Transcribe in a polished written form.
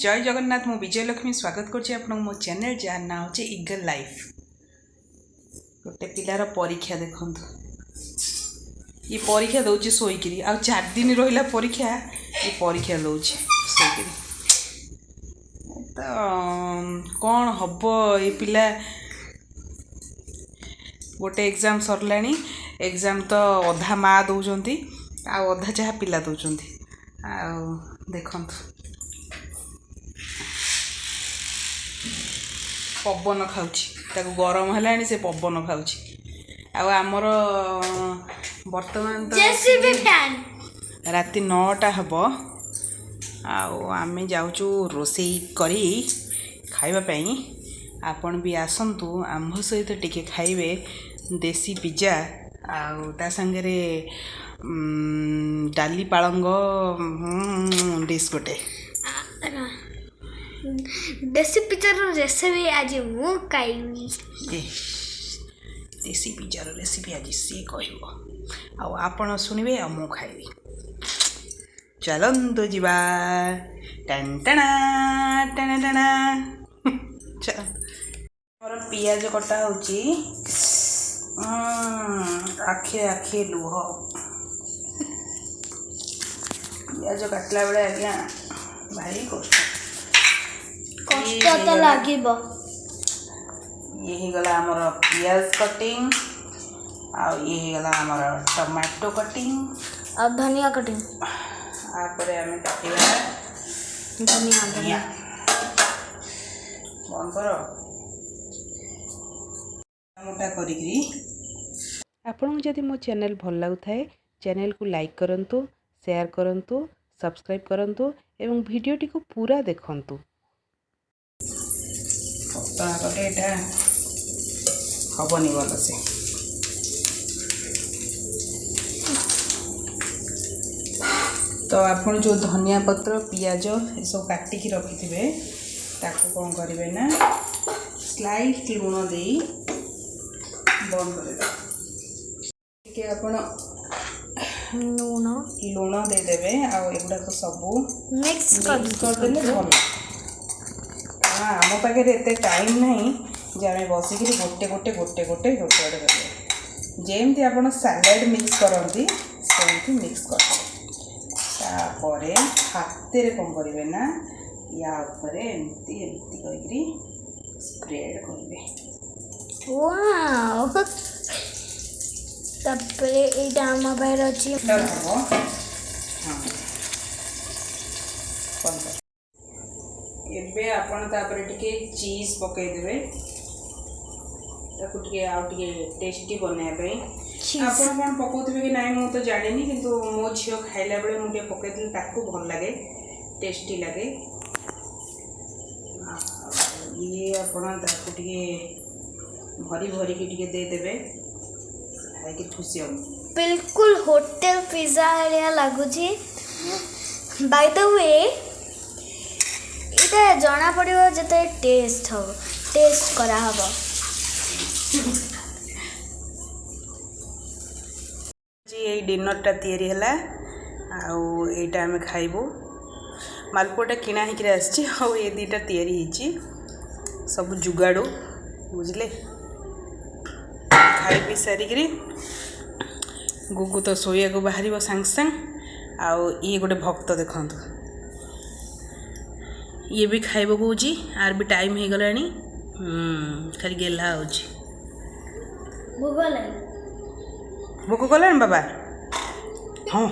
ଜୟ ଜଗନ୍ନାଥ। ମୁଁ ବିଜୟଲକ୍ଷ୍ମୀ, ସ୍ୱାଗତ କରୁଛି ଆପଣଙ୍କୁ ମୋ ଚ୍ୟାନେଲ୍, ଯାହାର ନାଁ ହେଉଛି ଇଗଲ୍ ଲାଇଫ୍। ଗୋଟେ ପିଲାର ପରୀକ୍ଷା ଦେଖନ୍ତୁ। ଇଏ ପରୀକ୍ଷା ଦେଉଛି ଶୋଇକିରି। ଆଉ 4 ଦିନ ରହିଲା ପରୀକ୍ଷା, ଇଏ ପରୀକ୍ଷା ଦେଉଛି ଶୋଇକିରି। ତ କ'ଣ ହବ ଏ ପିଲା? ଗୋଟେ ଏକ୍ଜାମ୍ ସରିଲାଣି। ଏକ୍ଜାମ୍ ତ ଅଧା ମା ଦେଉଛନ୍ତି ଆଉ ଅଧା ଯାହା ପିଲା ଦେଉଛନ୍ତି। ଆଉ ଦେଖନ୍ତୁ, ପବନ ଖାଉଛି। ତାକୁ ଗରମ ହେଲାଣି, ସେ ପବନ ଖାଉଛି। ଆଉ ଆମର ବର୍ତ୍ତମାନ ତ ଜେସିବି ଫ୍ୟାନ୍। ରାତି 9ଟା ହେବ ଆଉ ଆମେ ଯାଉଛୁ ରୋଷେଇ କରି ଖାଇବା ପାଇଁ। ଆପଣ ବି ଆସନ୍ତୁ, ଆମ୍ଭ ସହିତ ଟିକେ ଖାଇବେ ଦେଶୀ ପିଜା ଆଉ ତା ସାଙ୍ଗରେ ଡାଲି ପାଳଙ୍ଗ ଡିସ୍ ଗୋଟେ। ଦେଶୀ ପିଜାର ରେସିପି ଆଜି ମୁଁ ଖାଇବି। ଏ ଦେଶୀ ପିଜାର ରେସିପି ଆଜି ସିଏ କହିବ ଆଉ ଆପଣ ଶୁଣିବେ ଆଉ ମୁଁ ଖାଇବି। ଚାଲନ୍ତୁ ଯିବା। ଟେନ୍ ଟଣା ଟଣା ଟଣା। ଚାଲ, ଆମର ପିଆଜ କଟା ହେଉଛି। ଆଖିରେ ଆଖିଏ ଲୁହ ପିଆଜ କାଟିଲା ବେଳେ। ଆଜ୍ଞା, ଭାରି କଷ୍ଟ। କଷ୍ଟ ତ ଲାଗିବ। ଇଏ ହେଇଗଲା ଆମର ପିଆଜ କଟିଂ ଆଉ ଇଏ ହେଇଗଲା ଆମର ଟମାଟୋ କଟିଂ। ଆଉ ଧନିଆ କଟିଂ। ତାପରେ ଆମେ କାଟିବା ଧନିଆ। ଧନିଆ। ବନ୍ଦ କର ମୋଟା କରିକିରି। ଆପଣଙ୍କୁ ଯଦି ମୋ ଚ୍ୟାନେଲ୍ ଭଲ ଲାଗୁଥାଏ, ଚ୍ୟାନେଲ୍କୁ ଲାଇକ୍ କରନ୍ତୁ, ସେୟାର କରନ୍ତୁ, ସବସ୍କ୍ରାଇବ୍ କରନ୍ତୁ ଏବଂ ଭିଡ଼ିଓଟିକୁ ପୁରା ଦେଖନ୍ତୁ। ପତଳା କଲେ ଏଇଟା ହେବନି ଭଲସେ। ତ ଆପଣ ଯେଉଁ ଧନିଆ ପତ୍ର, ପିଆଜ ଏସବୁ କାଟିକି ରଖିଥିବେ, ତାକୁ କ'ଣ କରିବେ ନା ସ୍ଲାଇଟ୍ ଲୁଣ ଦେଇ ବନ୍ଦ କରିଦେବେ। ଟିକେ ଆପଣ ଲୁଣ। ଲୁଣ ଦେଇଦେବେ ଆଉ ଏଗୁଡ଼ାକ ସବୁ ମିକ୍ସ। ମିକ୍ସ କରିଦେଲେ ଭଲ। କାରଣ ଆମ ପାଖରେ ଏତେ ଟାଇମ୍ ନାହିଁ ଯେ ଆମେ ବସିକିରି ଗୋଟେ ଗୋଟେ ଗୋଟେ ଗୋଟେ ଗୋଟେ ଗୋଟେ କରିବା। ଯେମିତି ଆପଣ ସାଲାଡ଼ ମିକ୍ସ କରନ୍ତି, ସେମିତି ମିକ୍ସ କରିଦେବେ। ତାପରେ ହାତରେ କ'ଣ କରିବେ ନା ୟା ଉପରେ ଏମିତି ଏମିତି କରିକିରି ସ୍ପ୍ରେଡ଼ କରିବେ। ୱାଓ! ତାପରେ ଏଇଟା ଆମ ପାଖରେ ଅଛି। ହେବ, ହଁ, ବନ୍ଦ କର। ଏବେ ଆପଣ ତାପରେ ଟିକେ ଚିଜ୍ ପକାଇଦେବେ, ତାକୁ ଟିକେ ଆଉ ଟିକେ ଟେଷ୍ଟି ବନେଇବା ପାଇଁ। ଚିଜ୍। ଆପଣ କ'ଣ ପକାଉଥିବେ କି ନାହିଁ ମୁଁ ତ ଜାଣିନି, କିନ୍ତୁ ମୋ ଝିଅ ଖାଇଲା ବେଳେ ମୁଁ ଟିକେ ପକାଇଦେଲି, ତାକୁ ଭଲ ଲାଗେ, ଟେଷ୍ଟି ଲାଗେ। ଆଉ ଇଏ ଆପଣ ତାକୁ ଟିକେ ଭରି ଭରିକି ଟିକେ ଦେଇଦେବେ, ଖାଇକି ଖୁସି ହେବ। ବିଲକୁଲ ହୋଟେଲ ପିଜା ଭଳିଆ ଲାଗୁଛି। ବାଇ ଦ we, ଏଇଟା ଜଣା ପଡ଼ିବ ଯେତେବେଳେ ଟେଷ୍ଟ ହେବ, ଟେଷ୍ଟ କରାହବ। ଆଜି ଏଇ ଡିନରଟା ତିଆରି ହେଲା ଆଉ ଏଇଟା ଆମେ ଖାଇବୁ। ମାଲପୁଆଟା କିଣା ହେଇକିରି ଆସିଛି ଆଉ ଏ ଦୁଇଟା ତିଆରି ହେଇଛି, ସବୁ ଯୁଗାଡ଼ୁ, ବୁଝିଲେ? ଖାଇ ପିଇ ସାରିକିରି ଗୁଗୁ ତ ଶୋଇବାକୁ ବାହାରିବ ସାଙ୍ଗେ ସାଙ୍ଗେ। ଆଉ ଇଏ ଗୋଟେ ଭକ୍ତ ଦେଖନ୍ତୁ, ଇଏ ବି ଖାଇବ କହୁଛି। ଆର ବି ଟାଇମ୍ ହେଇଗଲାଣି। ଖାଲି ଗେହ୍ଲା ହେଉଛି। ଭୋକ ଲାଗେ। ଭୋକ କଲାଣି ବାବା? ହଁ।